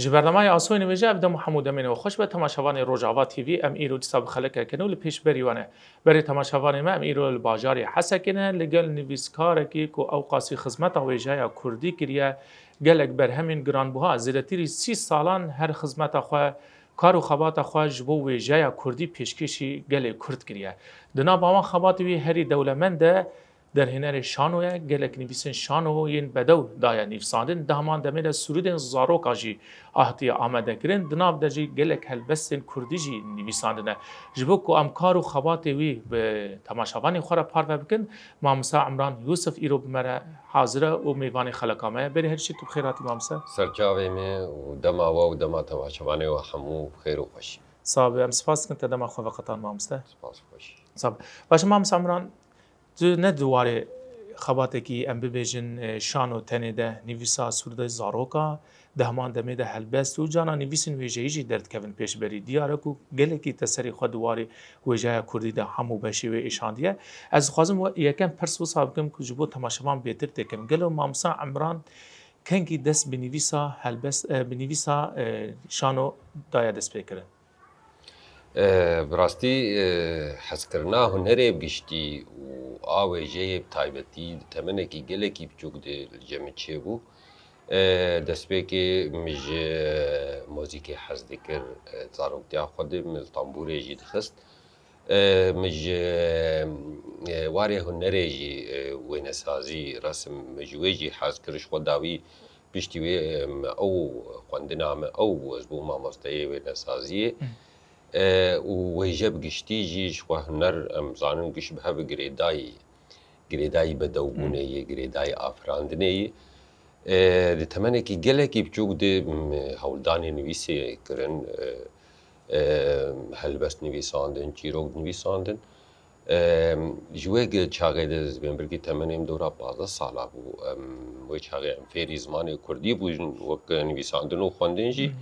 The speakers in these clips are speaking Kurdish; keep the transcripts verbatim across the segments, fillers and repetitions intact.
Ji bernameyê Asoyên Wêje ev dem û hemû demên we xweş be. Temaşevanê Rojava T V, em îro dîsa bi xelekeke nû li pêşberî we ne. Berê temaşevanê me, em îro li bajarê Hesekê ne, li gel nivîskarekî ku ewqasî xizmeta wêjeya kurdî kiriye, gelek berhemên giranbuha, zêdetirî sî salan her xizmeta xwe, kar û xebata xwe ji bo wêjeya kurdî pêşkêşî gelê kurd kiriye. Di nava wan xebatê wî herî dewlemend e, derhênerê şano ye, gelek nivîsên şano yên bedew daye nivîsandin. Di heman demê de sûrûdên zaroka jî hatiye amadekirin. Di nav de jî gelek helbestên kurdî jî nivîsandine. Ji bo ku em kar û xebatê wî bi temaşevanên xwe re parve bikin, Mamosta Emran Yûsif îro bi me re hazir e û mêvanê xeleka me ye. Berê her tiştî tu bi xêr hatî, mamoste. Serçavê me û dema we û dema temaşevanê we hemû bi xêr û xweşî. Sax be, em spas dikin te dema xwe veqetan, mamoste. Spas, xweşî. Sax be. Baş e, mamoste Emran, tu ne di warê xebatekî, em bibêjin, e, şano tenê de, nivîsa sûrûdê zaroka, di heman demê de helbest û cana nivîsên wêjeyî jî derdikevin pêşberî. Diyar e ku gelekî te serê xwe di warê wêjeya kurdî de hemû beşê wê êşandiye. Ez dixwazim we yekem pirs wisa bikim ku ji bo temaşevan bêtir têkim. Gelo Mamosta Emran kengî dest bi nivîsa helbest, e, bi nivîsa, e, şano daye destpêkirin? E, bi rastî, e, hezkirina hunerê bi giştî û a wêjeyê bi taybetî di temenekî gelekî biçûk de li cem min çêbû. E, destpêkê min ji muzîkê hez dikir, e, zaroktiya xwe de min li tembûrê jî dixist. E, min ji, e, warê hunerê jî, e, wênesazî, resim, min ji wê jî hez kir, ji xwe dawî piştî wê, em, ew xwendina min ew bû, ez bûm mamosteyê wênesaziyê. E, û wêje bi giştî jî ji xwe huner, em zanin giş bi hev girêdayî, girêdayî bedewbûnê yê, girêdayî afirandinê yê. E, di temenekî gelekî biçûk de, em, hewldanê nivîsê kirin, e, e, helbest nivîsandin, çîrok nivîsandin. Em, ji wê gi-, çaxê de ez bên birkî temenê min dora pazdeh sala bû. Em, wê çaxê em fêrî zimanê kurdî bûn, wek nivîsandin û xwendin jî.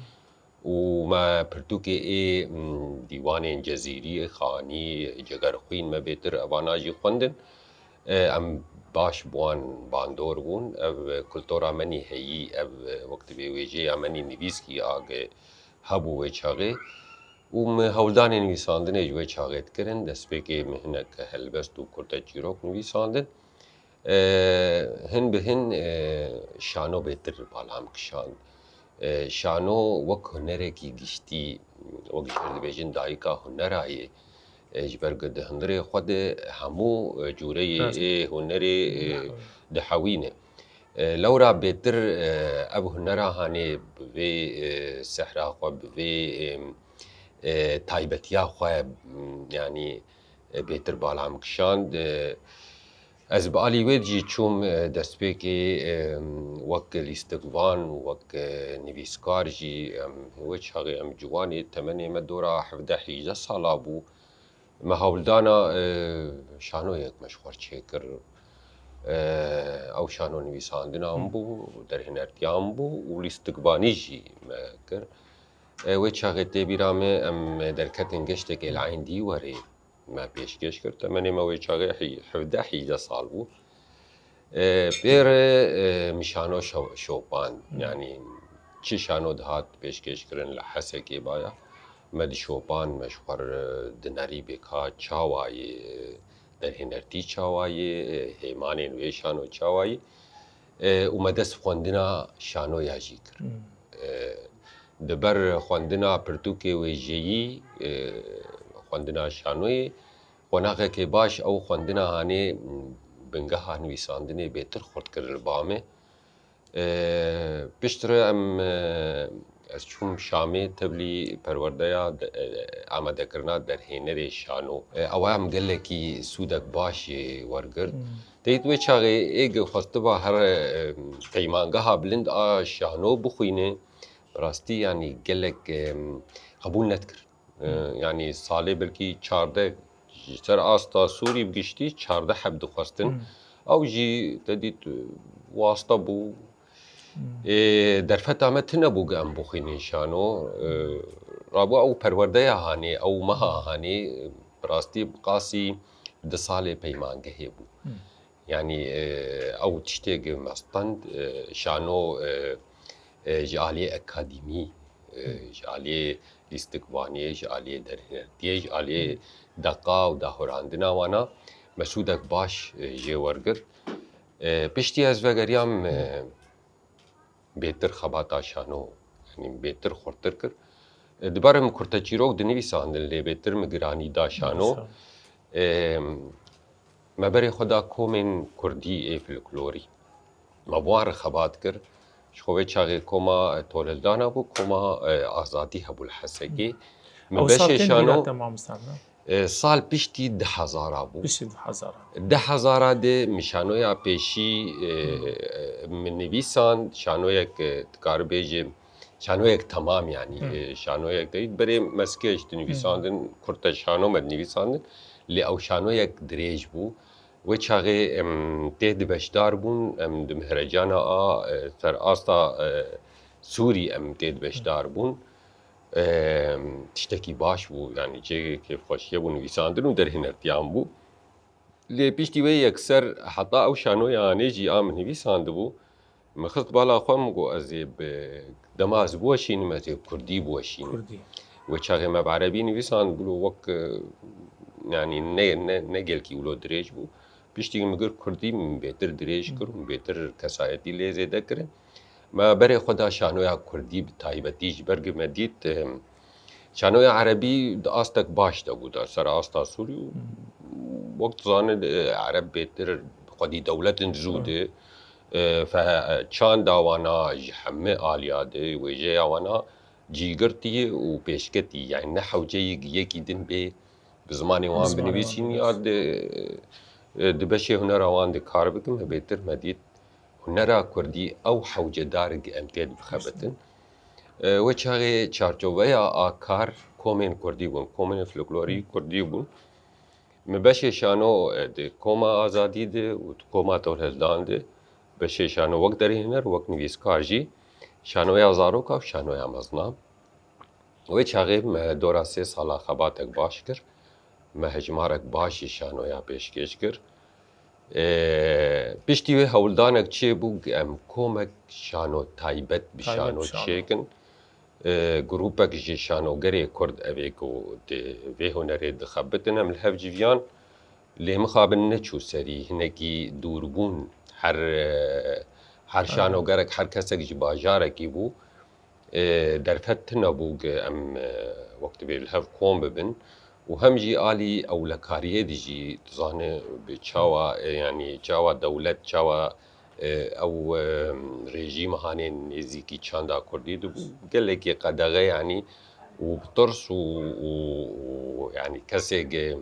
Û me pirtûkê ê, m, dîwanên Cezîrî, Xanî, Cegerxwîn, me bêtir evana jî xwendin. E, em baş bi wan bandor bûn. Ev kultura menî heyî, ev, e, wek dibê wêjeya menî nivîskî a ge hebû wê çaxê. Û min hewldanên nivîsandinê ji wê çaxê dikirin, destpêkê min hinek helbest û kurteçîrok nivîsandin. E, hin bi hin, e, şano bêtir bala min kişand. E, şano wek hunerekî giştî, wek ji vir dibêjin dayika hunera yê, e, ji ber ku di hundirê xwe de hemû, e, cûreyê Rast. ê hunerê, e, Dihewîne. dihewîne. E, lewra bêtir, e, ev hunera hanê bi vê, e, sehra xwe, bi vê, e, e, taybetiya xwe, m, yanî, e, bêtir bala min kişand. E, ez bi alî wê jî çûm, e, destpêkê, e, wek lîstikvan, wek, e, nivîskar jî, em, wê çaxê em ciwanê temenê me dora hevdeh hîjdeh sala bû. Me hewldana, e, şanoyek me ji xwe çêkir. E, ew şano nivîsandina min bû, derhênertiya min bû û lîstikvanî jî me kir. E, wê çaxê tê bîra me em derketin geştekê li Eyn Dîwarê me pêşkêş kir. Temenê me wê çaxê hî-, hevdeh hîjdeh sal bû. E, pê re, e, min şano şo-, şopand. Hmm. Yanî çi şano dihat pêşkêş kirin li Hesekê baya. Me dişopan, me ji xwe re dinerî bê ka çawa yê, e, derhênertî çawa yê, e, hêmanên wê şano çawa yê. E, û me dest xwendina şanoya jî kir. Hmm. E, di ber xwendina pirtûkê wêjeyî, e, xwendina şanoyê, qonaxekê baş ew xwendina hanê, m, bingeha nivîsandinê bêtir xurt kir li ba me. E, piştre em, e, ez çûm Şamê tevlî perwerdeya de, e, amadekirina derhênerê şano. E, ewa em gelekî sûdek baş jê wergirt. Hmm. Teyt wê çaxê ê ge xwestiba here, e, peymangeha bilind a şano bixwîne, bi rastî yanî gelek, e, qebûl nedikir. E, Hmm. yanî salê belkî çardeh ji ser asta Sûrî bi giştî çardeh heb dixwestin. Hmm. Ew jî te dît, e, wasta bû. Hmm. Ê, derfeta me tune bû ku em bixwînin şano. E, rabû ew perwerdeya hanê, ew meha hanê, bi rastî bi qasî di salê peymangehê bû. Hmm. Yanî, e, ew tiştê ku me stend, e, şano, e, E, ji aliyê akademî, e, ji aliyê lîstikvaniyê, ji aliyê derhênertiyê, ji aliyê deqa û dahurandina wana mesûdek baş, e, jê wergir. E, piştî ez vegeriyam, e, bêtir xebata şano, yanî bêtir xurtir kir. E, di ber min kurteçîrok dinivîsandin, lê bêtir min giranî da şano. E, me berê xwe da komên kurdî ê folklorî. Me bi wan re xebat kir. Ji xwe wê çaxê koma, e, Tolhildana bû, koma, e, Azadî hebû li Hesekê. Min Ew sal beşê kêm şano, mîlad e, mamosta, ne? E, sal piştî du hezara bû. Piştî du hezara. Du hezara de min şanoya pêşî, e, e, min nivîsand, şanoyek, e, dikar bêjim, şanoyek temam, yanî, e, şanoyek de berê meskê ji dinivîsandin, kurte şano me dinivîsandin, lê ew şanoyek dirêj bû. Wê çaxê em tê di beşdar bûn, em di mihrecana a, e, ser asta, e, Sûrî em tê di beşdar bûn. E, tiştekî baş bû, yanî cihê kêfxweşiyê bû, nivîsandin û derhênertiyan bû. Lê piştî wê yekser heta ew şanoya anê jî a min nivîsandibû, min xist bala xwe, min got, ez ê bi, dema ez biweşînim, ez ê kurdî biweşînim. Kurdî. Wê çaxê me bi erebî nivîsandibû, wek, e, yanî ne, ne, ne gelkî wilo dirêj bû. Piştî min kir kurdî, min bêtir dirêj kir û bêtir kesayetî lê zêde kirin. Me berê xwe da şanoya kurdî bi taybetî, ji ber ku me dît, e, şanoya erebî di astek baş de bû, da ser asta Sûrî û wek dizane, e, ereb bêtir xwedî dewletin zû de, e, fe-, çanda wana ji hemî aliya de, wêjeya wana cîgirtî û pêşketî, yanî ne hewceyî yekî din bê bi zimanê wan binivîsîn ya di, e, di beşê hunera wan de kar bikin, me bêtir me dît hunera kurdî ew hewcedar e em tê de bixebitin. E, wê çaxê çarçoveya a kar komên kurdî bûn, komên folklorî kurdî bûn. Min beşê şano, e, di Koma Azadî de û di Koma Tolhildan de beşê şano wek derhêner, wek nivîskar jî şanoya zaroka û şanoya mezna. Wê çaxê me dora sê sala xebatek baş kir. Me hejmarek baş ji şanoya pêşkêş kir. Ê, piştî wê hewldanek çêbû, em komek şano taybet bi şano çêkin. Ê, grûpek ji şanogerê kurd ev ê ku di vê hunerê dixebitin, em li hev civiyan. Lê mixabin neçû serî, hinekî dûr bûn. Her, e, her şanogerek, her kesek ji bajarekî bû. E, derfet tune bû ku em, e, wek divê li hev kom bibin û hem jî alî ewlekariyê de jî dizane bi çawa, e, yanî çawa dewlet, çawa, e, ew, e, rejîm hanê nêzîkî çanda kurdî dibû gelekî qedexe, yanî û bi tirs û, û, û yanî kesê ku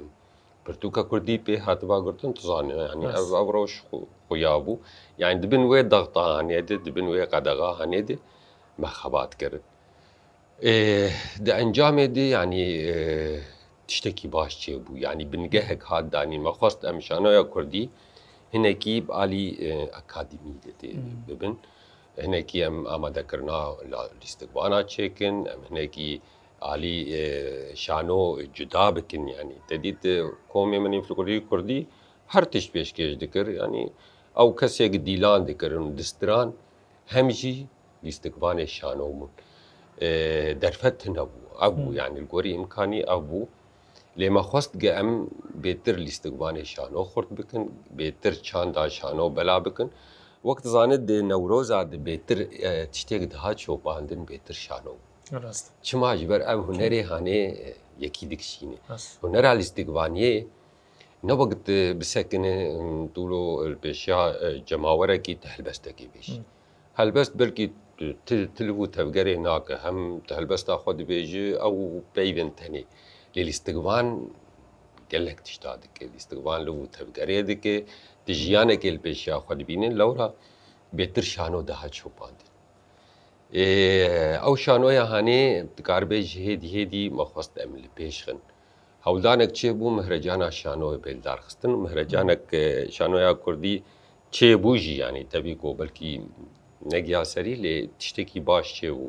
pirtûka kurdî pê hatiba girtin, tu zanî, yanî ev, ev rewş xu-, xuya bû. Yanî di bin wê dexta hanê de, di bin wê qedexa hanê de me xebat kirin. Ê, di encamê de, yanî, ê, tiştekî baş çêbû. Yanî bingehek hat danîn. Me xwest em şanoya kurdî hinekî bi alî, ê, akademî de tê bibin. Hinekî em amadekirina la-, lîstikvana çêkin, em hinekî alî, e, şano cuda bikin, yanî te dît, e, komê min ê folklorî kurdî her tişt pêşkêş dikir, yanî ew kesê ku dîlan dikirin, distiran, hem jî lîstikvanê şano bûn. E, derfet tune bû, ev bû, yanî li gorî îmkanî ev bû. Lê me xwest ge em bêtir lîstikvanê şano xurt bikin, bêtir çanda şano bela bikin. Wek dizane di Newroza de bêtir, e, tiştek daha çopandin, bêtir şano. Rast. Çima? Ji ber ev hunerê hanê, e, yekî dikişîne. Rast. Hunera lîstikvaniyê ne wek di bisekine, em, tu lo, e, pêşiya, e, cemawerekî tu helbestekê bêjî. Hı. Helbest belkî tu, tu, tu li vû tevgerê nake, hem tu helbesta xwe dibêjî, ew peyvên tenê. Lê lîstikvan gelek tişta dike. Lîstikvan li vû tevgerê dike. Tu jiyanekê li pêşiya xwe dibîne, lewra bêtir şano daha çopandin. Ê, ew şanoya hanê dikaribe ji hêdî hêdî me xwest em li pêş xin. Hewldanek çêbû, mihrecana şanoyê bê lidarxistin û mihrecanek, e, şanoya kurdî çêbû jî, yanî tevî ku belkî negiya serî, lê tiştekî baş çêbû.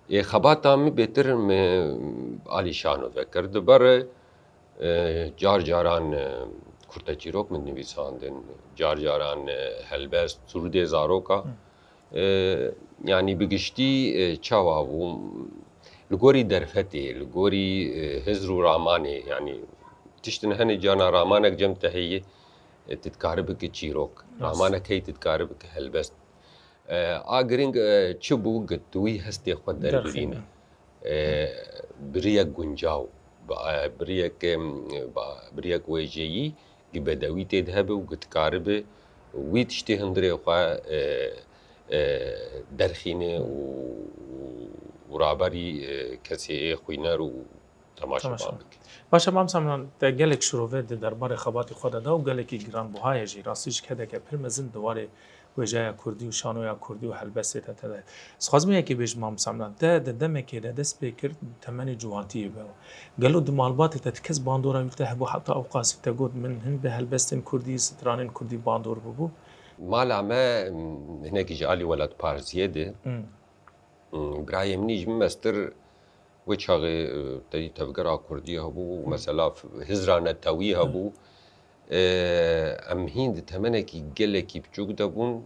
Ê, xebata min bêtir min alî şano vekir. Di ber, e, car caran, e, kurteçîrok min nivîsandin, car caran, e, helbest, sûrdê zaroka. Hı. E, Yanî bi giştî, e, çawa bû? Li gorî derfetê, li gorî, e, hizr û ramanê, yanî tiştin hene cana ramanek cem te heye, e, tu dikarî bike çîrok. Rast. Ramanek heye tu dikarî bike helbest. E, a girîng, e, çi bû, ku tu wî hestê xwe derbirîne. Derxîne. E, bi riyek guncaw, bi, e, bi riyek, em, ba-, bi riyek wêjeyî, ku bedewî tê de hebe û ku dikaribe wî tiştê hundirê xwe, e, e, derxîne û, û, û raberî, e, kesê ê xwîner û temaşevan Temaşevan. bike. Baş e, Mam Semran, te gelek şirove di derbarê xebatê xwe de da û gelekî giranbuha ye jî. Rastî jî kedeke pir mezin di warê wêjeya kurdî û şanoya kurdî û helbestê te tede. Ez xwazim yekê bêjim, Mam Semran, te di demekê de dest pê kir temenê ciwantiyê be. Gelo di malbatê te ti kes bandora wî te hebû, heta ew qasî te got, min hin bi helbestên kurdî, stranên kurdî bandor bibû? Mala me, m, hinekî ji alî welatparêziyê de. Hmm. Hmm, birayê min î ji min mestir wê çaxê, e, tevgera kurdî hebû, Hmm. mesela f-, hizra netewî hebû. E, em hîn di temenekî gelekî biçûk de bûn,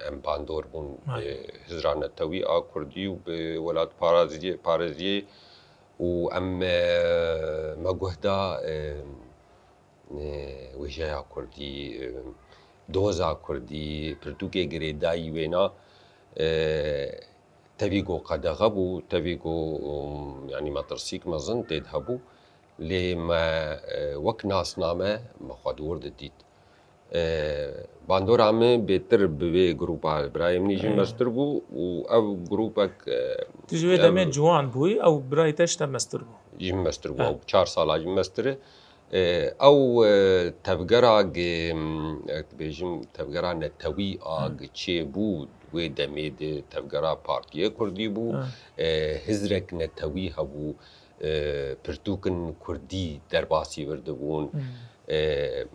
em bandor bûn, Hay. e, hizra netewî a kurdî û bi welatparêziyê, parêziyê û em, e, me guh da, e, e, wêjeya kurdî, e, doza kurdî, pirtûkê girêdayî wêna, e, tevî ku qedexe bû, tevî ku, um, yanî metirsîk mezin tê de hebû, lê me, e, wek nasname me xwe di wir de dît. E, bandora min bêtir bi vê grûpa birayê min jî Ê. mestir bû û ev grûpek, e, Tu ji wê ev demê ciwan bûyî, ew birayê te ji te mestir bû. Ji min mestir bû, He. ew çar sala ji min mestir e. E, ew, e, tevgera gi, e, dibêjim, tevgera netewî a Hı. gi çêbû wê demê de tevgera Partiyê Kurdî bû. Hı. E, hizrek netewî hebû, e, pirtûkin kurdî derbasî vir dibûn. Hı. E,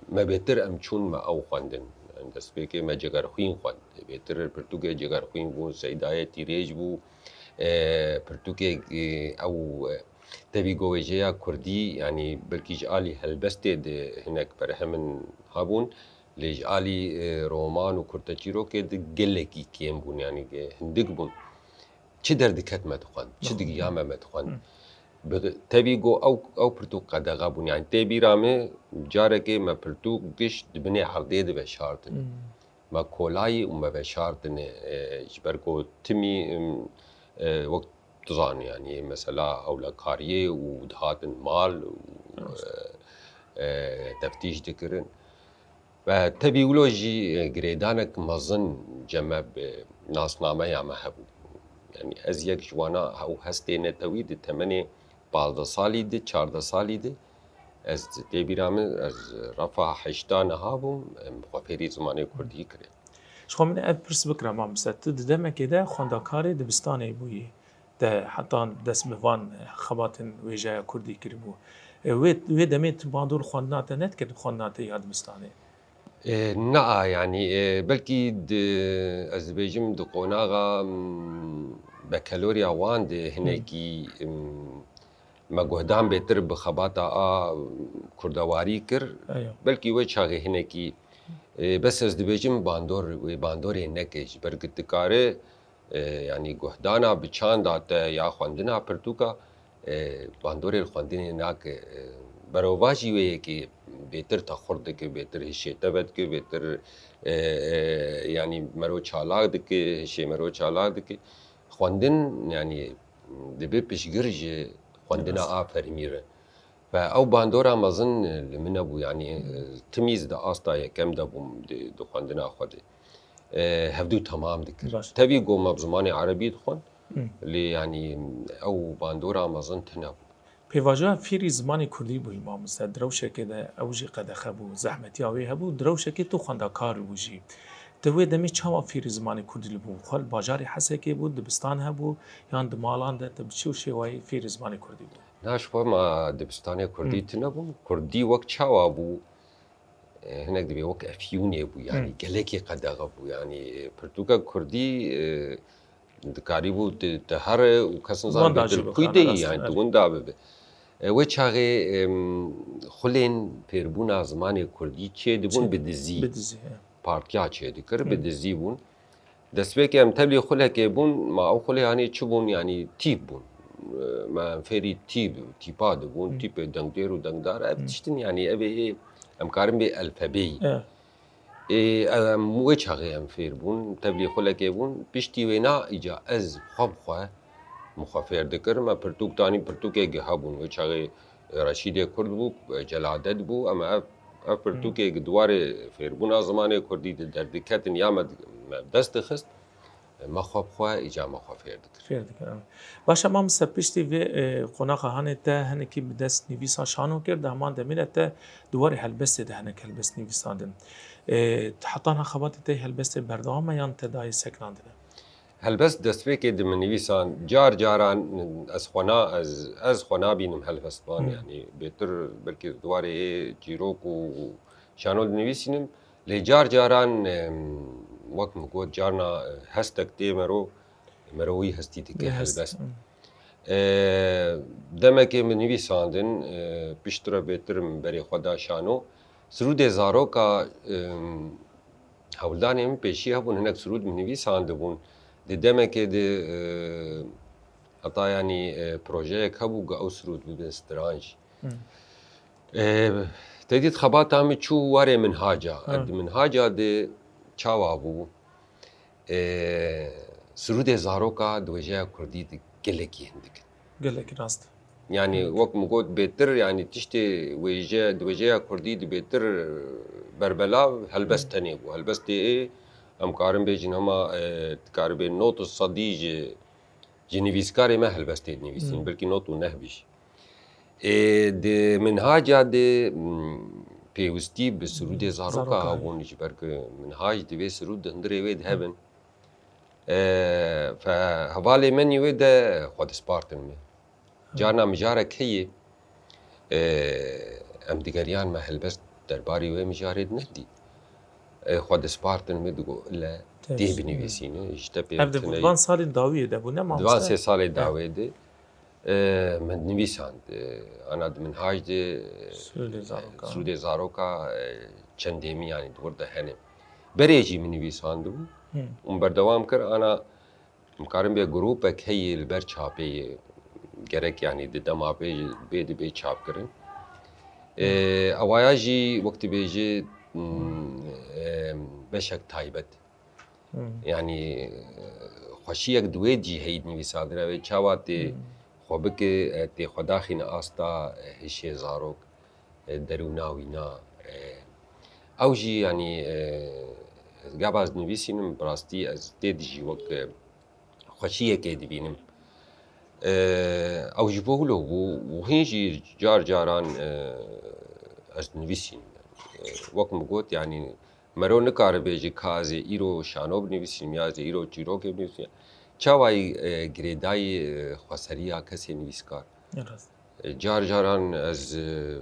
me bêtir em çûn me ew xwendin. Em destpêkê me Cegerxwîn xwend. Bêtir pirtûkê Cegerxwîn bû, Seydayê Tîrêj bû. E, pirtûkê, e, ew, e, Tevî govêjeya kurdî, yanî belkî ji alî helbestê de hinek berhemin hebûn, lê ji alî, e, roman û kurteçîrokê de gelekî kêm bûn, yanî ge-, hindik bûn. Çi derdiket me dixwend, çi Hı. digiya me, me dixwend. Hı. Bi-, tevî go ew, ew pirtûk qedexe bûn. Yanî tê bîra me, carekê me pirtûk giş di binê erdê de veşartin. Hı. Me kolayî û me veşartine, e, ji ber ku timî, em, e, wek tu zanî, yanî mesela ewlekariyê û dihatin mal û, Rast. e, e, teftîş dikirin. Ve tevî wilo jî, e, girêdanek mezin ceme bi nasnameya me hebû. Yanî ez yek ji wana ew hestê netewî di temenê pazdeh salî de, çardeh salî de, ez tê bîra min, ez refa heşta niha bûm, em xwe fêrî zimanê kurdî kirin. Ji xwe min ev pirs bikira, mamoste. Tu di demekê de xwendekarê dibistanê bûyî. Te heta dest bi van xebatên wêjeya kurdî kiribû. E, wê, wê demê tu bandor xwendina te nedikir, xwendina te ya dibistanê? E, na, yanî, e, belkî di, ez dibêjim di qonaxa, m, bekeloriya wan de hinekî, m, me guhdan bêtir bi xebata a kurdewarî kir. Eyo. Belkî wê çaxê hinekî, e, bes ez dibêjim bandor, wê bandorê neke ji ber ku dikare, e, yanî guhdana bi çanda te ya xwendina pirtûka, e, bandorê li xwendinê nake. E, berovajî wê yekê bêtir te xurt dike, bêtir hişê te vedike, bêtir, e, e, yanî mero çalak dike, hişê mero çalak dike. Xwendin, yanî dibe piştgir ji xwendina Rast. a fermî re. Ve ew bandora mezin li min nebû, yanî, e, timî ez di asta yekem de bûm di, di xwendina xwe de. E, hevdû temam dikir. Baş. Tevî go me bi zimanê erebî dixwend, Hı. lê, yanî, ew bandora mezin tune bû. Pêvajoya fêrî zimanê kurdî bûyî, mamoste, di rewşekê de ew jî qedexe bû, zehmetiya wê hebû, di rewşekê tu xwendekar bû jî. Te wê demê çawa fêrî zimanê kurdî li bû? Xwe li bajarê Hesekê bû, dibistan hebû, yan di malan de te bi çi şêwayî fêrî zimanê kurdî bû? Na, ji xwe me dibistanê kurdî Hı. tune bû. Kurdî wek çawa bû? E, hinek dibê wek efyûnê bû, yanî Hı. gelekî qedexe bû. Yanî, e, pirtûka kurdî, e, dikarîbû di, di here û kes nizan Wenda bê jî tu li kûy bikare, de yî, rast, yanî tu evet. winda bibe. E, wê çaxê, em, xulên fêrbûna zimanê kurdî çê dibûn Çê, bi dizî. bi dizî, he. Partiya çê dikir, bi Hı. dizî bûn. Destpêkê em tevlî xulekê bûn, ma ew xulê hanê çi bûn, yanî tîp bûn. Me em fêrî tîp, tîpa dibûn, Hmm. tîpê dengdêr û dengdar. Ev Hmm. tiştin, yanî ev ê em karin bê elfebeyî. E. Ê, em wê çaxê em fêr bûn, tevlî xulekê bûn. Piştî wêna îca ez xwe bi xwe, min xwe fêr dikirim. Me pirtûk danî, pirtûkê gi hebûn. Wê çaxê Reşîdê Kurd bû, Celadet bû. Em ev, ev pirtûkê Hmm. gi di warê fêrbûna zimanê kurdî de derdiketin ya me, me dest dixist. Me xwe bi xwe, îca me xwe fêr dikir. Fêr dikir, evet. Baş e, mamoste, piştî vê, e, qonaxa hanê te hinekî bi dest nivîsa şano kir, di heman demê de te di warê helbestê de hinek helbest nivîsandin. E, heta niha xebatê te yê helbestê berdewam e yan te dayê sekinandine? Helbest destpêkê di min nivîsan, car caran ez xwe na-, ez, ez xwe nabînim helbestvan, Hmm. yanî bêtir belkî di warê ê çîrok û şano dinivîsînim. Lê car caran, em, wek min got, carna, e, hestek tê mero, mero wî hestî dike Lê hest, helbest. hmm. E, demekê min nivîsandin, e, piştre bêtir min berê xwe da şano. Sirûdê zaroka, em, hewldanê min pêşî hebûn, hinek sirûd min nivîsandibûn. Di demekê de, e, heta yanî, e, projeyek hebû ku ew sirûd bibin stranj. Hmm. E, te dît xebata min çû warê minhaca. Ha. Di minhaca de çawa bû? E, sirûdê zaroka di wêjeya kurdî de gelekî hindik in. Gelekî rast. Yanî, Gelekî. wek min got bêtir, yanî tiştê wêje, di wêjeya kurdî di bêtir berbelav helbest Hmm. tenê bû. Helbestê ê, em karin bêjin hema, e, dikaribê not û sedî ji, ji nivîskarê me helbestê dinivîsîn. Hmm. Belkî not û neh bî jî. Ê, di minhaca de, m, pêwistî bi sirûdê zaroka Zaroka. hebûn, ji ber ku minhac divê sirûd di hundirê wê de hebin. Ê, fe hevalê min wê de xwe dispartin me. Carna mijarek heye, ê, em digeriyan me helbest derbarê wê mijarê de nedî. Ê, xwe dispartin me, digo, le Tê tê binivîsîne, ji te pê Ev de tune van salên dawiyê de bû, ne mamoste? Di van sê salê He. dawiyê de. E, min nivîsand, e, ana di minhaj de, Sûdê e, zaroka. Sûdê zaroka, e, çendêmî, yanî di wir de hene. Berê jî min nivîsandibû Hmm. û min berdewam kir, ana em karin bê grûpek heye li ber çapê ye. Gerek, yanî di dema pê jî bê dibê çapkirin. E, Hmm. ewaya jî wek dibêje, hmm, e, beşek taybet. Hmm. Yanî, e, xweşiyek di wê cîheyî di nivîsandina wê çawa tê Hmm. xwe bike, e, tê xwe daxîne asta, e, hişê zarok, e, derûna wîna, e, ew jî, yanî, e, ez gava ez dinivîsînim, bi rastî ez tê de jî wek, e, xweşiyekê dibînim. E, ew ji bo wilo bû û hîn jî car caran, e, ez dinivîsînim. E, wek min got, yanî, Mero nikare bêje ka ez ê îro şano binivîsînim ya ez ê îro çîrokê binivîsînim. Çawayî, e, girêdayî, e, xweseriya kesê nivîskar. Rast. E, car caran ez, e,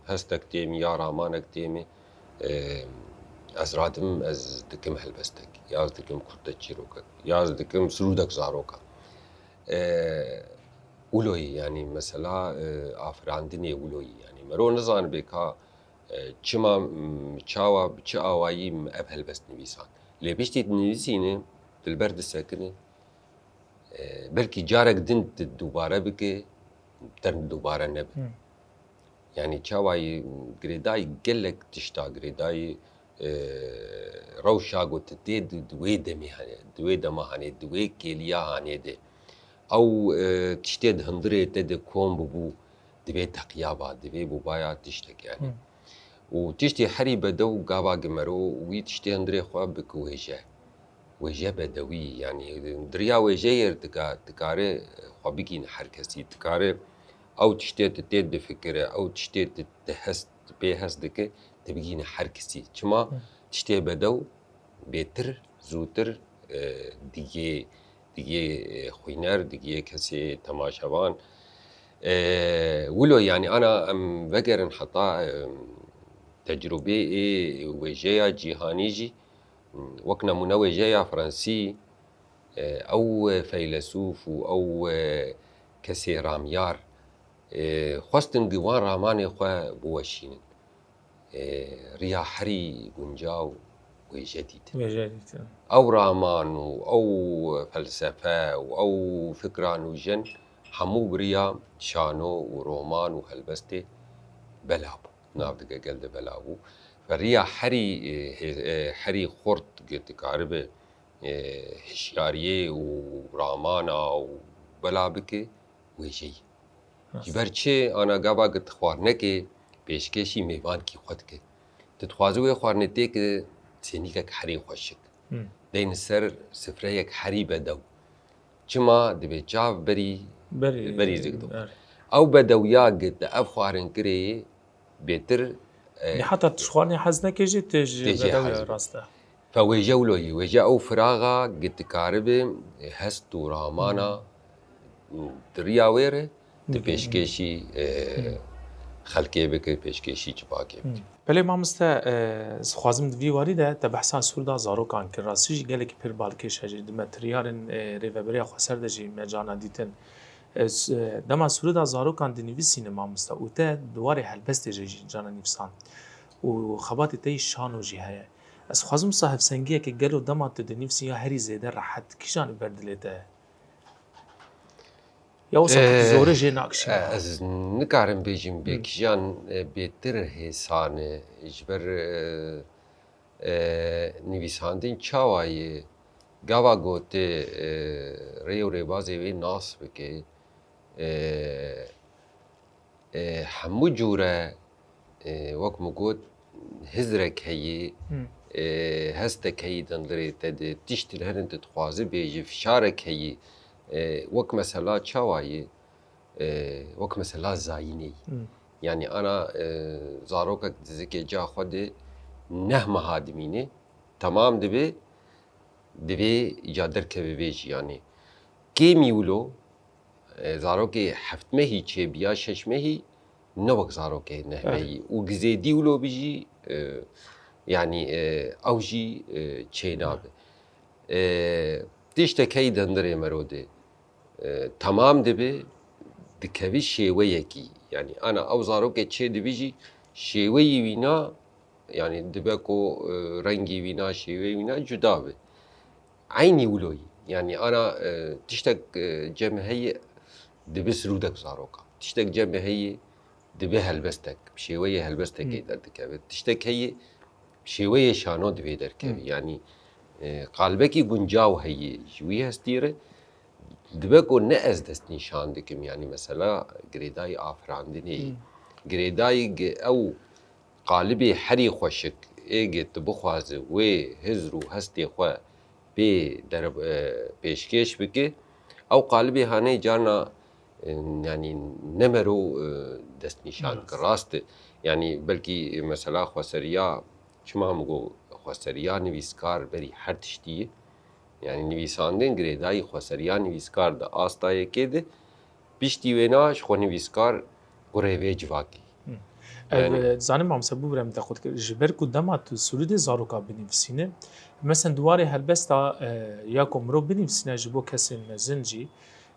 hestek têm ya ramanek têm, e, ez radim, ez dikim helbestek, ya ez dikim kurte çîrokek, ya ez dikim sirûdek zaroka. E, Wiloyî, yanî mesela, e, afirandinê wiloyî, yanî mero nizanibe ka E, çima, m, çawa, bi çi awayî min ev helbest nivîsand? Lê piştî dinivîsîne, tu li ber disekine, e, belkî carek din tu dubare bike, te dubare nebe. Hmm. Yanî çawayî girêdayî gelek tişta girêdayî, e, rewşa ku tu tê di, di wê demê hene, di wê dema hanê, di wê kêliya hanê de. Ew, e, tiştê di hundirê te de kom bibû, divê teqiyaba, divê bûbaya tiştek, yanî. Hmm. Û tiştê herî bedew gava gimero wî tiştê hundirê xwe bik wêje. Wêje bedewî, yanî di riya wêjeyê re dika-, dikare xwe bigîne her kesî. Dikare ew tiştê tu tê difikire, ew tiştê tu, tu hest, tu pê hest dike, tu bigîne her kesî. Çima? Hmm. Tiştê bedew bêtir, zûtir, e, digê, digê, e, xwîner, digê kesê temaşevan. E, wilo, yanî, ana em vegerin heta, e, tecrûbê ê wêjeya cîhanî jî, wek nemûne wêjeya Fransî, e, ew feylesûf û ew, e, kesê ramyar, e, xwestin di wan ramanê xwe biweşînin. E, riya herî guncaw wêje dîtin. Wêje dîtin. Ew raman û ew felsefe û ew fikra nûjen hemû bi riya şano û roman û helbestê bela bû. Nav dike gel de bela bû. Ve riya herî, e, hê-, e, herî xurt dikaribe, e, hişyariyê û ramana û bela bike, wêjeyî. Ji ber çi ana gava ki tu xwarinekê pêşkêşî mêvankî xwe dike. Tu dixwazi wê xwarinê têke sênîkek herî xweşik. Hmm. Deyne ser sifreyek herî bedew. Çima dibe çav berî, berî, berî zik dixwe. Evet. Ew bedewiya ki tu ev xwarin kirê, bêtir, e, Heta tu ji xwarinê hez neke jî, tê ji bedewiya hez bî. Rast e. Fe wêje wilo yî, wêje ew firaxa ki dikaribe hest û ramana di riya wê re, di pêşkêşî, e, xelkê bike, pêşkêşî civakê bike. Belê mamoste, e, ez dixwazim di vî warî de te behsa sûrda zarokan kir. Rastî jî gelekî pir balkêş e jî. Di me tiryarên, e, rêveberiya xweser de jî me carna dîtin. E, s-, e, dema sûrda zarokan dinivîsîne mamoste û te di warê helbestê jî carna nivîsand û xebatê te yî şano jî heye. Ez dixwazim wisa hevsengiyeke gelo dema tu dinivîsî ya herî zêde rehet kîjan li ber dilê te ye? Ya wisa ku tu, eh, zorê jê nakişî? Eh, ez nikarim bêjim bê kîjan, eh, bêtir hêsan e. Ji ber, eh, eh, nivîsandin çawa ye? Gava gotê, eh, rê û rêbazê wê nas bike. Eh, E, hemû cûre, e, wek min got, hizrek heyî, e, hestek heyî dindirê te de, tiştin herin tu dixwazi bêjî, fişarek heyî, e, wek mesela çawa yî, e, wek mesela zayînê yî. Yanî ana, e, zarokek dizikê ca xwe de neh meha dimîne, temam dibe, divê ca derkeve vê jiyanê. Kêmî wilo, e, zarokê heft mehî çêbiya, şeş mehî ne wek zarokê neh mehî. Û gizêdî wilo bijî, e, yanî, e, ew jî, e, çênabe. E, tiştek heyî dindirê mero de, e, temam dibe, dikevî şêweyekî. Yanî ana ew zarokê çê dibijî, şêweyî wîna, yanî dibe ku, e, rengî wîna, şêweyî wîna cuda be. Eynî wilo yî. Yanî ana, e, tiştek, e, cem heyî dibe sirûdek zaroka. Tiştek cem heyî dibe helbestek. Şêweyê helbestekê derdikeve. Tiştek heyî şêweyê şano divê derkeve. Yanî, e, qalbekî guncaw heyî ji wî hestî re dibe ku ne ez destnîşan dikim. Yanî mesela girêdayî afirandinê yî. Girêdayî gi ew qalibê herî xweşik ê gi tu bixwazi wê hizr û hestê xwe pê der-, e, pêşkêş bike, ew qalibê hanê carna, e, yanî ne mero, e, destnîşan dike. Rast e. Yanî belkî mesela xweseriya, çima min got xweseriya nivîskar berî her tiştî ye. Yanî nivîsandin girêdayî xweseriya nivîskar di asta yekê de, piştî wêna ji xwe nivîskar kurê vê civakî. Ev, yanî, e, dizanim mamoste bû birem te xwe dikir. Ji ber ku dema tu sirûdê zaroka binivîsîne, mesen di warê helbesta, e, ya ku mirov binivîsîne ji bo kesên mezin jî,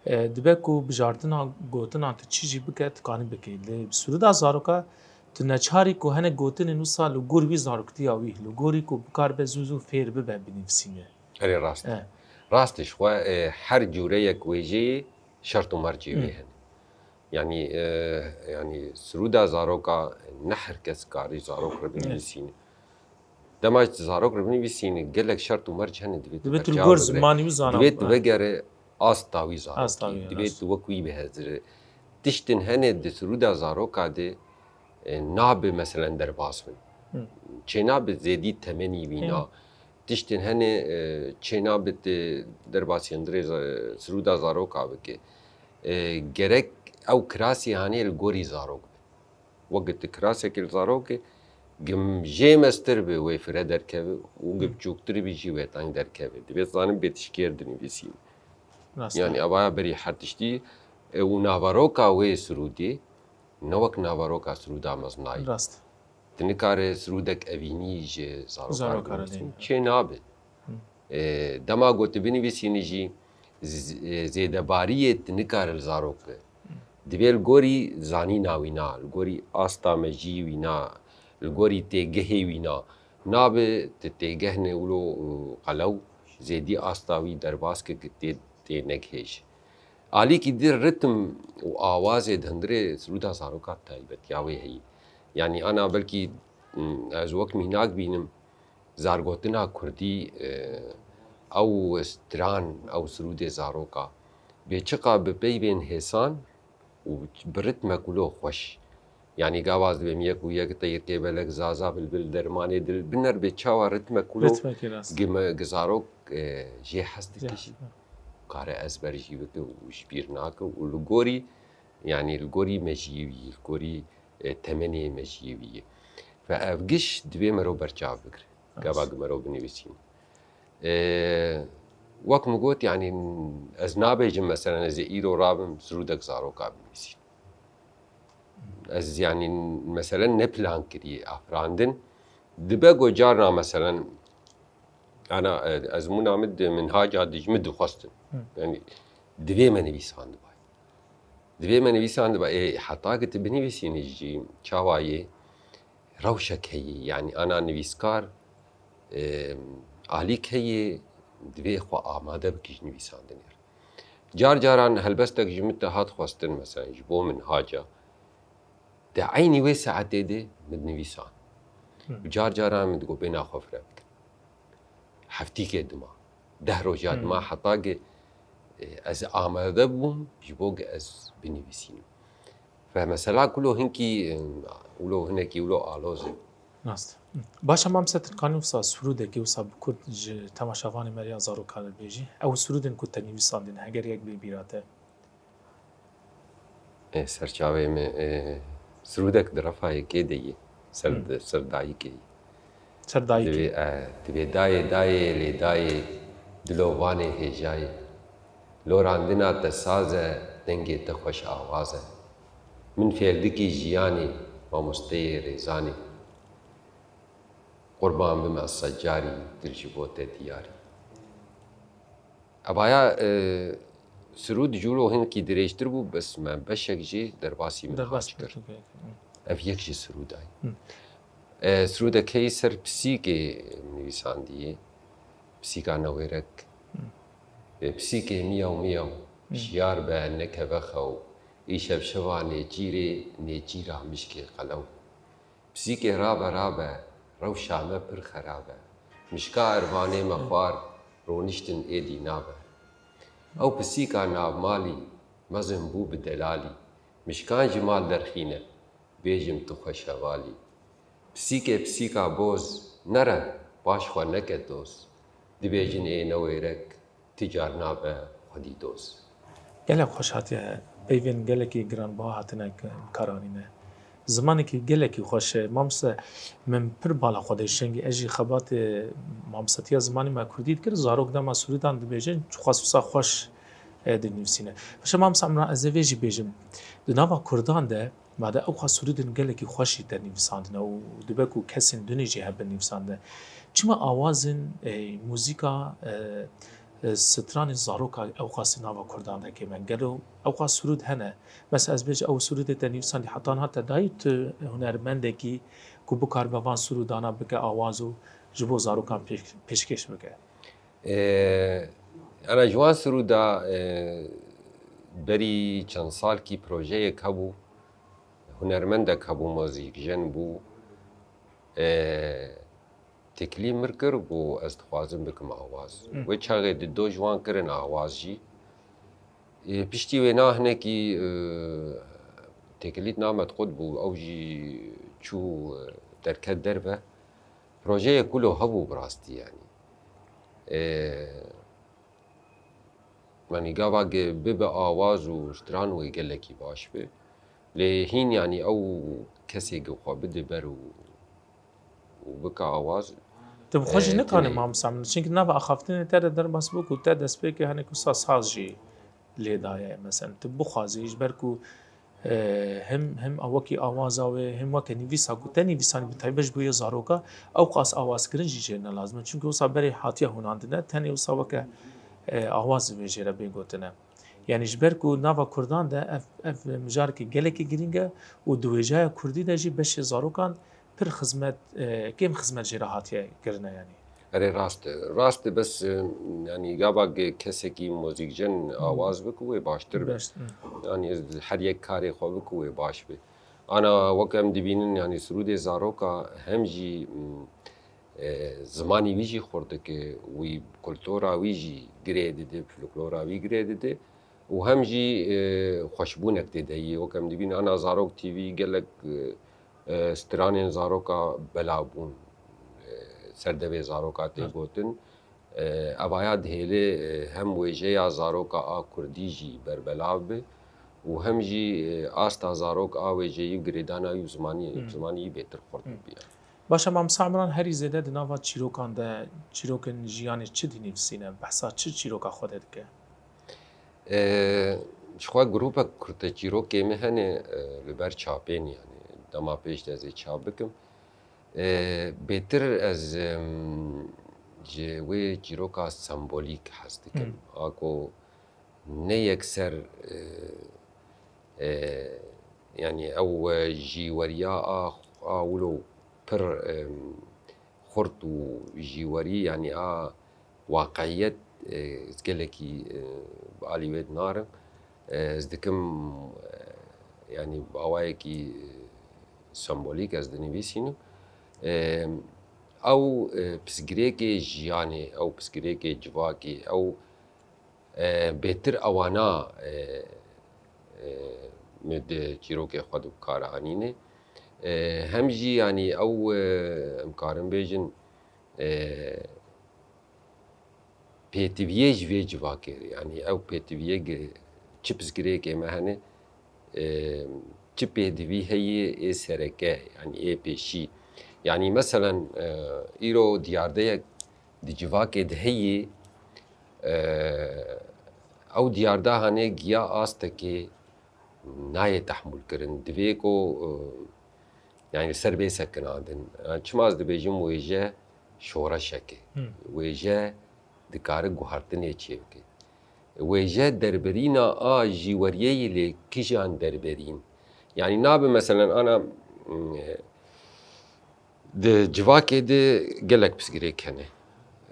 e, dibe ku bijartina gotinan tu çi jî bike, tu kanî bikî. Lê bi sirûda zaroka tu neçarî ku hinek gotinên wisa li gor wî zaroktiya wî, li gorî ku bikaribe zû zû fêr bibe binivîsîne. Erê rast. E. Rast e, ji xwe, e, her cûreyek wêjeyê şert û mercê wê hene. Yanî, e, yanî sirûda zaroka ne her kes karî zarok re binivîsîne. Dema tu zarok re binivîsîne, gelek şert û merc hene divê tu berçav bibe. Divê tu li gor zimanî wî zana. Divê tu vegere asta wî zarokî. Asta wî, rast. Divê tu wek wî bihezire. Tiştin hene di sirûda zaroka de, e, nabe meselen derbas bin. Çênabe zêdî temenî wîna. Tiştin hene, e, çênabe tu derbasî hundirê za-, sirûda zaroka bike. E, gerek ew kirasê hanê li gorî zarok be. Weke tu kirasekê li zarokê, gim jê mestir be wê fire derkeve û gim biçûktir be jî wê teng derkeve. Divê zanin bê tişkêr dinivîsîne. Rast e. Yanî evaya berî her tiştî, e, û naveroka wê sirûdê, ne wek naveroka sirûda mezinayî. Rast. Tu nikare sirûdek evînî ji zarokan binivîsî. Çê nabe. E, dema ku tu binivîsînî jî z-, e, zêdebariyê tu nikare li zarok be. Divê li gorî zanîna wîna, li gorî asta mejiyî wîna, li gorî têgehê wîna, Nabe tu têgehne wilo, e, qelew zêdî asta wî derbas ke, ke tê, tê negihêj. Alîkî di ritm û awazê di hundirê sirûda zaroka taybetiya wê heyî. Yanî ana belkî, m, ez wek mînak bînim, zargotina kurdî, e, ew stran, ew sirûdê zaroka bê çiqa bi peyvên hêsan û bi ritmek wilo xweş. Yanî gava ez dibêm yek û yek, teyr kêbelek, zaza bilbil, dermanê dil, biner bê çawa ritmek wilo Ritmekî rast. gi me, gi zarok, e, jê hez dike Jê jî. hez. Kare ezber jî bike û ji bîr nake û li gorî, yanî li gorî mejiyê wî, li gorî, e, temenê mejiyê wî ye. Ve ev giş divê mero berçav bigire. Rast. Gava gi mero binivîsîn. E, wek min got, yanî ez nabêjim, meselen, ez ê îro rabim sirûdek zaroka binivîsîn. Ez, yanî, meselen, ne plan kirî, afirandin. Dibe ku carna, meselen, ana, e, ezmûna min di minhaca dijmin dixwestin. Hı. Yanî, divê me nivîsandibay. Divê me nivîsandibay. Ê, heta ki tu binivîsînî jî çawa yê, rewşek heye. Yanî, ana nivîskar, e, alîk heye, divê xwe amade bike ji nivîsandinê re. Car caran helbestek ji min te hat xwestin, meselen, ji bo minhaca, di eynî wê saetê de min dinivîsan. Hı. Car caran min digot bêhna xwe fireh bikin. Heftîkê dima, deh roja Hı. dima heta ki, e, ez amade bûm ji bo ki ez binivîsînim. Ve mesela kulo hinkî, e, wilo hinekî wilo aloz e. Rast. Baş e, Mam Setin, kanî wisa sirûdekî wisa bi kurd ji temaşevanê me re ya zarokan re bêjî? Ew sirûdên ku te nivîsandin, heger yek bê bîra te? Ê, serçavê me, ê, sirûdek di refa yekê de yê. Ser, Hmm. ser dayikê yê. Ser dayikê. Divê, e, divê dayê, dayê, lê dayê, dilo vanê hêjayê. Lorandina te saz e, dengê te xweş awaz e. Min fêrdikî jiyanê, mamosteyê rêzanê. Qurban bim ez secarî, dil ji bo te diyarî. Evaya, e, sirûd ji wilo hinkî dirêjtir bû, bes me beşek jê derbasî min Derbas hac kir. kir. Ev yek ji sirûdayî. Hı. E, sirûdek heyî ser pisîkê nivîsandiyê. Pisîka newêrek. Hı. E, pisîkê miyaw miyaw, Hı. şiyar be, nekeve xew. Îşev şeva nêçîrê, nêçîra mişkê qelew. Pisîkê rabe, rabe, rewşa me pir xerab e. Mişka ervanê me xwar, roniştin êdî nabe. Ew pisîka navmalî, mezin bû bi delalî. Mişkan ji mal derxîne, bêjim tu xweş hevalî. Pisîkê pisîka boz, nere, paş xwe neke doz. Dibêjin ê newêrek, Ti carna be xwedî doz. Gelek xweş hatiye. Peyvên gelekî giranbiha hatine k-, karanîne. Zimanekî gelekî xweş e. Mamoste, min pir bala xwe de şengî. Ez jî xebatê mamostetiya zimanê me kurdî dikir. Zarok dema sirûdan dibêjin, çiqas wisa xweş, e, dinivîsîne. Paşa mamoste Emran, ez ê vê jî bêjim. Di nava kurdan de, Made ew xas sirûdên gelekî xweş jî te nivîsandine û dibe ku kesên din jî hebin nivîsandine. Çima awazên, e, muzîka, e, e, stranên zaroka ew xas nava kurdan de kêm e? Gelo ew xas sirûd hene? Mesela ez bêjim ew sirûdê te nivîsandî heta niha te dayî tu hunermendekî ku bikaribe van sirûdana bike awaz û ji bo zarokan pêş-, pêşkêş bike? Ê, ana ji wan sirûda, ê, berî çend salkî projeyek hebû, hunermendek hebû, mozîkjen bû. Ê, teklîf min kir, got ez dixwazim bikim awaz. Hı. Wê çaxê di do ji wan kirin awaz jî. Ê, piştî wêna hinekî, ê, teklîf namet qut bû, ew jî çû, ê, derket derve. Projeyê kulo hebû bi rastî, yanî. Ê, yanî gava ge-, bibe awaz û stran wê gelekî baş be. Lê hîn, yanî, ew kesê ge xwe bide ber û, û bike awaz, Tu bi xwe jî e, nikanî tune. Mam Samir, çimkî nava axaftinê te de derbas bû ku te destpêkê hinek wisa saz jî lê daye. Mesela, tu bixwazî, ji ber ku, e, hem, hem wekî awaza wê, hem weke nivîsa ku te nivîsanî bi taybet ji bo yê zaroka, ew qas awazkirin jî jê ne lazim e. Çimkî wisa berê hatiye hûnandine, tenê wisa weke, e, awaz divê jê re bê gotine. Yanî ji ber ku nava kurdan de ev, ev mijarekî gelekî girîng e û di wêjaya kurdî de jî beşê zarokan pir xizmet, e, kêm xizmet jê re hatiye kirine yanî. Erê rast e. Rast e bes e, yanî gava ke kesekî muzîkjen awaz bike wê baştir be. Beş- hı. Yanî her yek karê xwe bike wê baş be. Ana wek em dibînin yanî sirûdê zaroka hem jî m, e, zimanî wî jî xurt dike, wî kultura wî jî girê dide, folklora wî girê dide û hem jî e, xweşbûnek tê de yî. Wek em dibînin ana Zarok T V gelek e, e, stranên zaroka belav bûn. E, ser devê zaroka tê gotin. E, evaya dihêle e, hem wêjeya zaroka a kurdî jî berbelav be û hem jî e, asta zarok a wêjeyî û girêdana wî û zimanî, zimanî yî bêtir xurt bibiya. Baş e, Mamosta Imran, herî zêde di nava çîrokan de çîrokên jiyanê çi dinivîsîne? Behsa çi çîroka xwe de dike? E, ji xwe grûpek kurteçîrokê me hene e, li ber çapên, yanî dema pêş de ez ê çap bikim. E, bêtir ez em, ji wê çîroka sembolîk hez dikim. A ku ne yekser e, e, yanî ew e, jîweriya a, a wilo pir em, xurt û jîwerî, yanî a waqiyet e, ez gelekî e, bi alî wê dinarim. E, ez dikim e, yanî bi awayekî e, sembolîk ez dinivîsînim. E, ew e, pirsgirêkê jiyanê, ew pirsgirêkê civakê, ew e, bêtir ewana e, e, min di çîrokê xwe de bi kar anîne. E, hem jî yanî ew e, em karin bêjin e, pêtiviyê ji vê civakê re, yanî ew pêtiviyê ge- çi pirsgirêkê me hene, e, çi pêdivî heye ê sereke, yanî ê pêşî. Yanî meselen e, îro diyardeyek di civakê de heye, e, ew diyarda hane giya astekê nayê tehmûl kirin. Divê ku e, yanî li ser bê sekinandin. E, çima ez dibêjim wêje şoreşek e. Wêje dikare guhertinê çêbike. Wêje derberîna a jîweriyê yê lê kijan derberîn. Yanî nabe meselen ana e, di civakê de gelek pirsgirêk hene.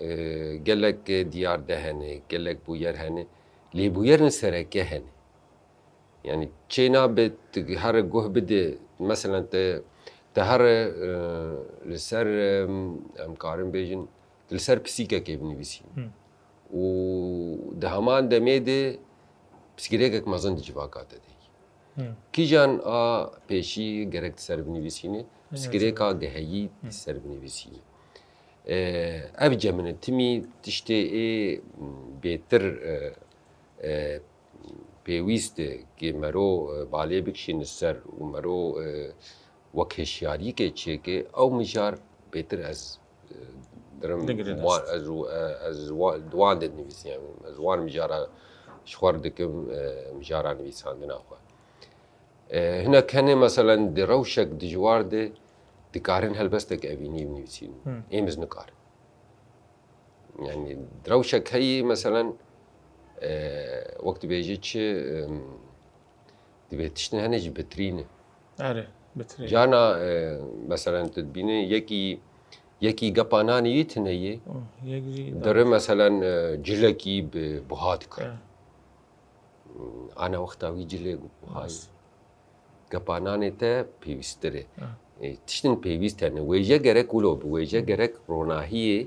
E, gelek diyarde hene, gelek bûyer hene. Lê bûyerên sereke hene. Yanî çê nabe tu here guh bide, meselen te, te here e, li ser e, em karin bêjin, tu li ser pisîkekê binivîsî. Û di heman demê de pirsgirêkek mezin di civaka te de. Kîjan a pêşî gerek di ser binivîsîne, pirsgirêka geheyî di ser binivîsîne. E, ev cem in e, timî tiştê ê bêtir e, e, pêwîst e, kê mero e, balê bikişîne ser û mero e, wek hişyariyekê çêke, ew mijar bêtir ez e, dirim Digire wan, dest. ez, e, ez wa- di wan de dinivîsim, ez wan mijara ji xwe re dikim e, mijara nivîsandina xwe. E, hinek hene meselen di rewşek dijwar de dikarin helbestek evînî binivîsîn. Êm ez nikarim. Yanî rewşek heyî meselen e, wek dibêje çi em, divê tiştin hene jî bitirîne. Erê, bitirî. Cana e, meselen tu dibîne yekî yekî gepa nanê yî tune yê. Yek jî Dere meselen e, cilekî bi buha dikir. E. Ana wexta wî cilê buha yî. Rast. Gepa nanê te pêwîsttir e. E, tiştin pêwîst hene. Wêje gerek wilo bi. Wêje gerek ronahiyê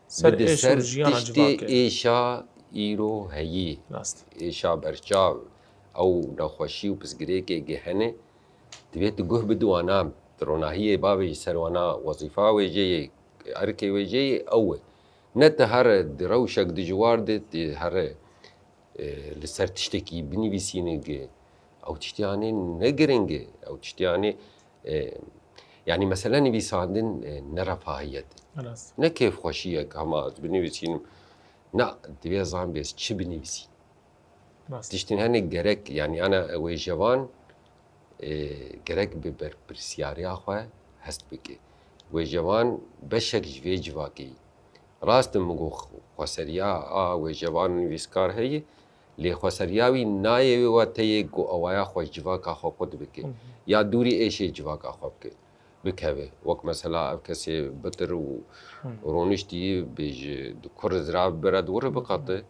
Ser bide êş û ser jiyana tiştê civakê. êşa îro heyî. Rast. Êşa berçav, ew nexweşî û pirsgirêkê ge hene, divê tu guh bidî wana, tu ronahiyê bavêjî ser wana, wezîfa wêjeyê, erkê wêjeyê ew e. Ne tu here di rewşek dijwar de tu here e, li ser tiştekî binivîsîne ge, ew tiştê anê ne giring e, ew tiştê anê, e, yanî mesele nivîsandin e, ne refahiyet e. Rast. Ne kêfxweşiyek hema ez binivîsînim. Na, divê zan bê ez çi binivîsînim. Rast. Tiştên hene gerek, yanî ana wêjevan e, gerek bi berpirsiyariya xwe hest bike. Wêjevan beşek ji vê civakê yî. Rast e, min got xweseriya a wêjevan û nivîskar heye, lê xweseriya wî nayê wê wateyê ku awaya xwe ji civaka xwe qut bike, ya dûrî êşê civaka xwe bike. bikeve. Wek mesela ev kesê bitir û roniştî bêjî di kur zira bere dûr biqate.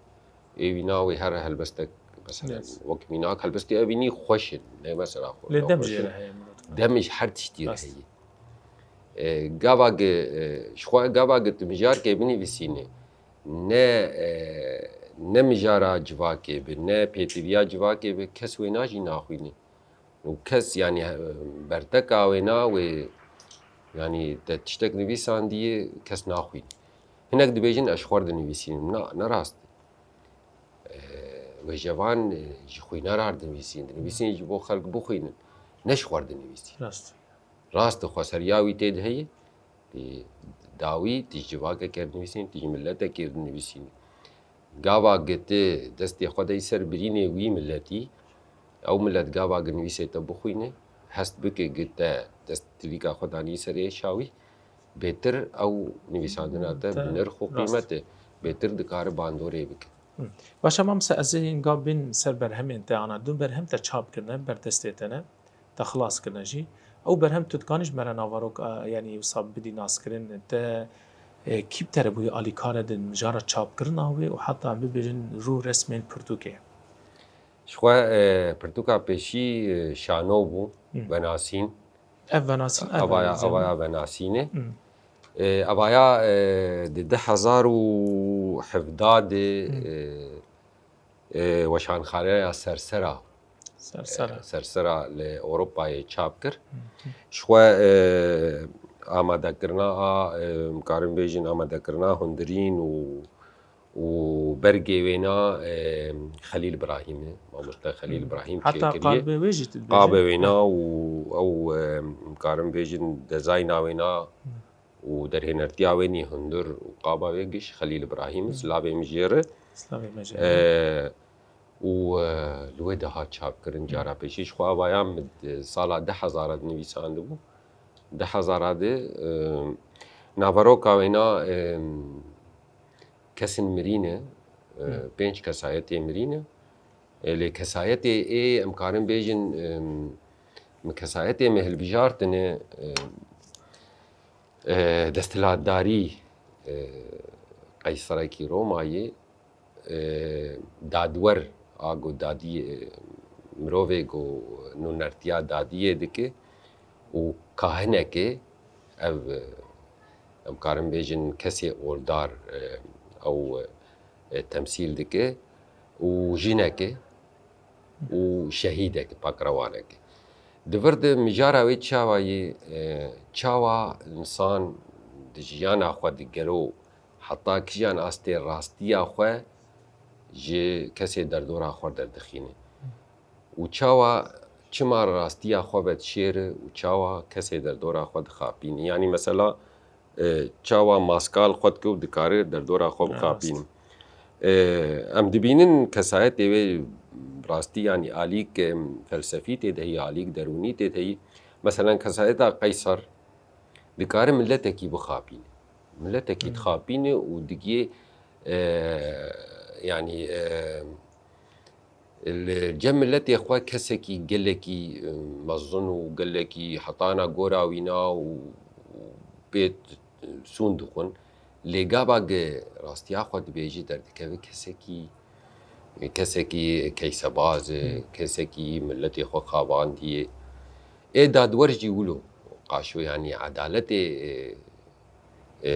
Ê wîna wê her helbestek mesela wek mînak helbestê ev wînî xweş in. Ne mesela xwe. Lê dem jê re heye mirov. Dem ji her tiştî re heye. E, gava ge, e, ji xwe gava ge tu mijarkê binivîsînî. Ne, e, ne mijara civakê bi, ne pêtiviya civakê bi, kes wêna jî naxwînî. Û kes, yanî, e, berteka wêna wê, yanî, te tiştek nivîsandiye, kes naxwîn. Hinek dibêjin, ez ji xwe re dinivîsînim. Na, ne rast e. E, wêjevan, e, ji xwînera re dinivîsîn. Dinivîsîn ji bo xelk bixwînin. Ne ji xwe re dinivîsîn. Rast. Rast e, xweseriya wî tê de heye. Bi dawî tu ji civakekê re dinivîsînî, tu ji miletekê re dinivîsînî. Gava gi tu destê xwe dey ser birînê wî miletî, ew milet gava gi nivîsê te bixwîne, hest bike gi te dest tilîka xwe danî ser êşa wî, bêtir ew nivîsandina te bi nirx û qîmet e, bêtir dikare bandorê bike. Baş e, mamste, ez ê hînga bîn ser berhemên te, ana du berhem te çap kirine, ber destê te ne, te xilas kirine jî. Ew berhem tu dikanî ji me re navarok, e, yanî wisa bidî naskirin, te, e, kî bi te re bûye alîkar e di mijara çapkirina wê û heta em bibêjin rû resmên pirtûkê? Ji xwe, e, pirtûka pêşî, e, Şano bû, Venasîn. Ev Venasîn, ev avaya, Venasîn. Avaya Venasînê. E, avaya, e, di du hezar û hevdeh de, e, e, weşanxaneya Sersera, Sersera. E, Sersera li Ewropayê çap kir. Ji xwe, e, amadekirina a, e, em karin bêjin amadekirina hundirîn û û bergê wêna, e, Xelîl Birahîm e. Mamoste Xelîl Birahîm çêkiriye. Heta qabê wê jî tu dibêjî. Qabê wêna û ew, e, em karin bêjin dezayna wêna û derhênertiya wê nî hundir û qaba wê giş Xelîl Birahîm, silavê min jê re. Silavê me jê re. E, û, e, li wê daha çap kirin cara pêşî. Ji xwe avaya min di sala du hezar de nivîsandibû. Du hezar de, e, naveroka wêna, e, kesên mirî ne, e, pênc kesayetê mirî ne. E, lê kesayetê ê, em karin bêjin, e, min kesayetê me hilbijartine, e, e, desthilatdarî, e, qeyserekî Romayê, e, dadwer a ku dadiyê, e, mirovê ku nûnertiya dadiyê dike û kahinekê, ev, e, em karin bêjin kesê oldar, e, ew, e, temsîl dike û jinekê û şehîdekê, pakrewanekê. Di vir de mijara wê çawa yê, e, çawa însan di jiyana xwe digero heta kijan astê rastiya xwe ji kesê derdora xwe derdixîne û çawa çima rastiya xwe vedişêre û çawa kesê derdora xwe dixapîne. Yanî mesela, e, çawa maska li xwe dike û dikare derdora xwe bixapîne. E, em dibînin kesayetê wê rastî, yanî alîk, em, felsefî tê de heye, alîk derûnî tê de heye. Meselen kesayeta Qeyser dikare miletekî bixapîne. Miletekî dixapîne û digiyê, e, yanî, e, li cem miletê xwe kesekî gelekî, e, mezin û gelekî hetana gora wîna û pê sûn dixwin. Lê gava ge rastiya xwe dibêjî derdikeve kesekî, kesekî keysebaz e, kesekî miletê xwe xavandiye. Ê dadwer jî wilo qaşo, yanî edaletê, e, e,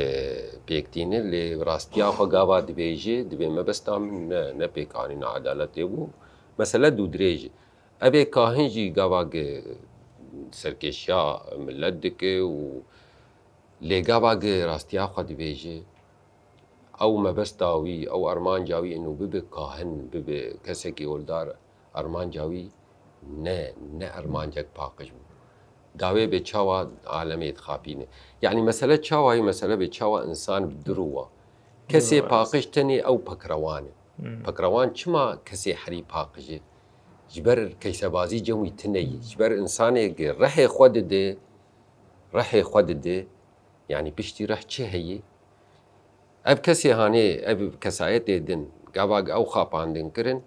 pêk tîne, lê rastiya xwe gava dibêje, dibê mebesta min ne, ne pêkanîna edaletê bû. Mesele dûdirêj e. Ev ê kahin jî gava ge serkêşiya milet dike û lê gava ge rastiya xwe dibêje, ew mebesta wî, ew armanca wî ino bibe kahin, bibe kesekî oldar, armanca wî ne, ne armancek paqij bû. Dawê bê çawa alemê dixapîne. Yanî mesele çawa ye, mesele bê çawa însan bi du rû wa. Kesê paqij tenê ew pekrewan e. Pekrewan çima kesê herî paqij e? Ji ber keysebazî cem wî tune ye. Ji ber însanê ge rihê xwe dide, rihê xwe dide, yanî piştî rih çi heye? Ev kesê hanê, ev kesayetê din, gava ew xapandin kirin,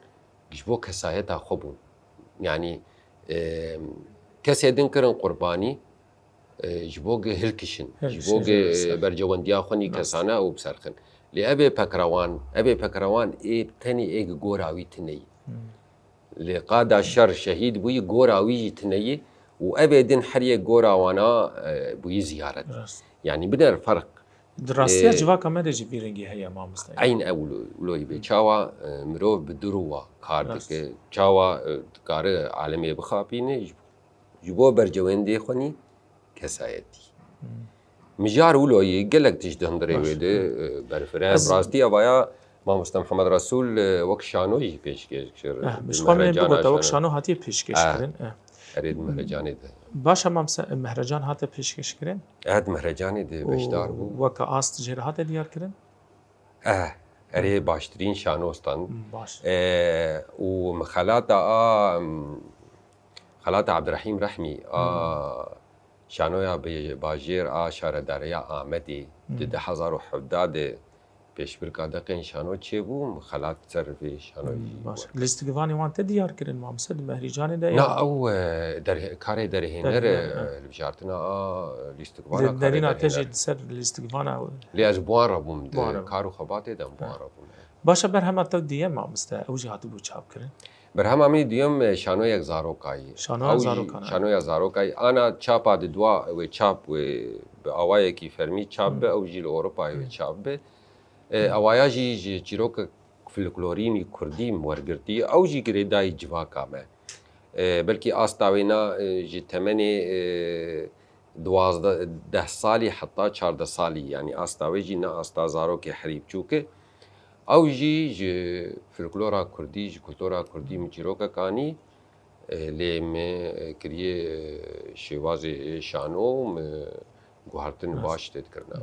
ji bo kesayeta xwe bûn. Yanî, e, kesê din kirin qurbanî, e, ji bo ge hilkişin, ji Hilkişin, bo ge, e, bercewendiya xwe nî Rast. kesane û biserxin. Lê ev ê pekrewan, ev ê pekrewan ê tenê ê gi gora wî tune yî. Hmm. Lê qada şer şehîd bûyî, gora wî jî tune yî û ev ê din her yek gora wana, e, bûyî ziyaret. Rast. Yanî biner ferq. Di rastiya Ê, civaka me de jî vî rengî heye, mamoste. Eyn ew lo-, loyî bê. Çawa, e, mirov bi dur wa kar Rast. dike, çawa, e, dikare alemê bixapîne, ji, ji bo bercewendê xwe nî kesayetî. Hmm. Mijar wilo yî gelek tişt di hundirê Baş. wê de, e, berfireh. Ez Bi rastî evaya mamoste Mihemed Resûl, e, wek şano jî pêşkêş kir. Eh, bi Di şixwe me mehrecan bigota wek şano. şano hatiye pêşkêş Eh. kirin. Eh. Erê di mehrecanê de. Baş e, mamoste, mehrecan hate pêşkêş kirin? Eh, di mehrecanê de Û beşdar bû. weke ast jê re hate diyar kirin? Eh, erê baştirîn şano stand. Hmm, baş. Eh, û mi xelata a, mm, xelata Abdurrahîm Rehmî a Hmm. şanoya bê-, bajêr a şaredareya Amedê Hmm. di du hezar û hevdeh de pêşbirka deqên şano çêbû, mi xelat ser vê şanoyî Hmm, baş. wekir. Lîstikvanê wan te diyar kirin, mamoste, di mehricanê de Na, ya? ew, e, derhe-, karê derhêner, Derhêner, e, e. hilbijartina a lîstikvana Di karê derîna te derhêner. jî di ser lîstikvana Lê ez bi wan re bûm, di Bi wan re bûm. kar û xebatê de bi wan Ha. re bûm, e. Baş e, berhema te diyem, mamoste, ew jî hatibû çapkirin? Berhema min diyem, e, şanoyek zarokayî. Şanoya Ew jî zarokan, e. şanoya zarokayî. Ana çapa di dua wê çap wê bi awayekî fermî çap Hmm. be, ew jî li Ewropayê wê Hmm. çap be. E, Hmm. awaya jî ji çîrokek folklorî mî kurdî min wergirtî, ew jî girêdayî civaka me. E, belkî asta wê na, e, ji temenê, e, duwazdeh, deh salî heta çardeh salî, yanî asta wê jî ne asta zarokê herî biçûk e. Ew jî ji folklora kurdî, ji kultura kurdî min çîrokek anî, e, lê me, e, kiriye, e, şêwazê şano, me guhertin Rast. baş tê dikirine.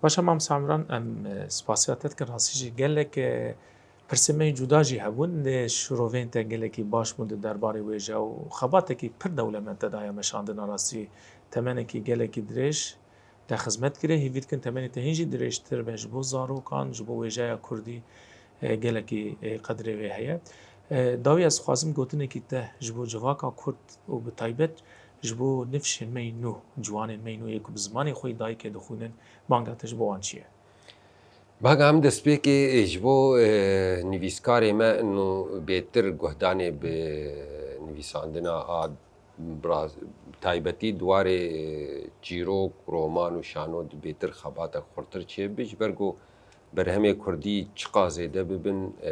Baş e, mamoste Emran, em, e, spasiya te dikin. Rastî jî gelek, e, pirsên me yên cuda jî hebûn. Lê şirovên te gelekî baş bûn di derbarê wêje û xebatekî pir dewlemend te daye meşandina rastî. Temenekî gelekî dirêj te xizmet kiriye. Hêvî dikin temenê te hîn jî dirêjtir be ji bo zarokan, ji bo wêjeya kurdî, e, gelekî, e, qedrê wê heye. E, dawî ez dixwazim gotinekî te ji bo civaka kurd û bi taybet ji bo nifşên me yên nû, ciwanên me yên nû yê ku bi zimanê xwe yê dayikê dixwînin, banga te ji bo wan çi ye? Banga min destpêkê, e, ji bo, e, nivîskarê me nû bêtir guhdanê bi nivîsandina a bi rast-, taybetî di warê, e, çîrok, roman û şano di bêtir xebatek xurtir çêbibe, ji ber ku berhemê kurdî çiqas zêde bibin, e,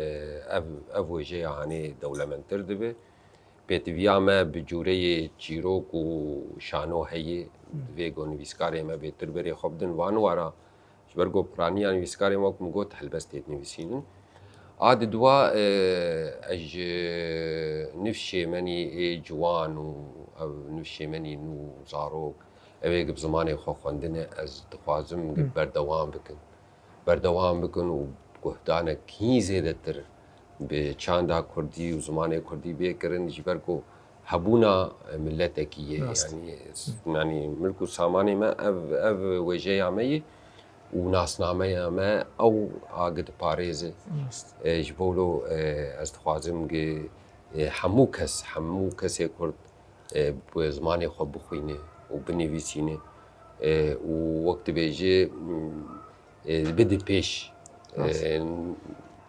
ev, ev wêjeya hanê dewlemendtir dibe. Pêtiviya me bi cûreyê çîrok û şano heye, Hmm. divê ku nivîskarê me bêtir berê xwe bidin van wara. Ji ber ku piraniya nivîskarên wek min got helbestê dinivîsînin. A di dua, e, ez ji nifşê menî ê ciwan û ev nifşê menî nû zarok, ew ê bi zimanê xwe xwendine, ez dixwazim Hmm. berdewam bikin. Berdewam bikin û guhdanek hîn zêdetir bi çanda kurdî û zimanê kurdî bê kirin, ji ber ku hebûna miletekî ye. Rast. Yanî, Hı. yanî milk û samanê me ev, ev wêjeya me ye û nasnameya me ew a gi diparêze. Rast. E, ji bo lo, e, ez dixwazim gi, e, hemû kes, hemû kesê kurd, e, bi zimanê xwe bixwîne û binivîsîne, e, û wek dibêje, m, e, bide pêş. Rast. E,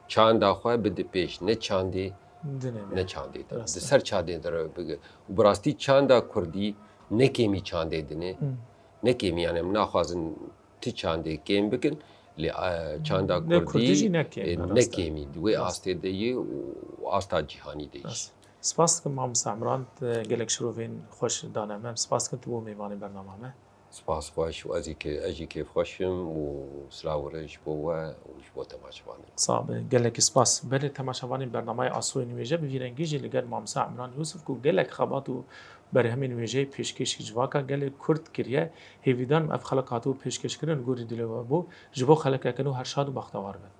çanda xwe bide pêş, ne çandê, Dinê me. ne çandê din. Rast Di e. ser çandê din re bige. Û bi rastî çanda kurdî ne kêmî çandê din e, Hmm. ne kêmî, yani em naxwazin ti çandê kêm bikin, lê, e, çanda Ne kurdî, kurdî jî ne kêm, e, ne rast e. kêmî. Di wê Rast. astê de ye û asta cîhanî de jî. Rast. Spas dikim, Mamoste Emran, te gelek şirovên xweş dane me. Em spas dikin tu bû mêvanê bernama me. Spas xweş û ez jî kê-, ez jî kêfxweş im û silav û rêz ji bo we û ji bo temaşevanê. Sax be, gelekî spas. Belê temaşevanên bernameya Asoyê Nûêje bi vî rengî jî li gel Mamoste Emran Yûsif ku gelek xebat û berhemên wêjeyê pêşkêşî civaka gelê Kurd kiriye. Hêvîdar im ev xelek hatibû pêşkêşkirin li gorî dilê we bû. Ji bo xelekeke nû her şad û bextewar bin.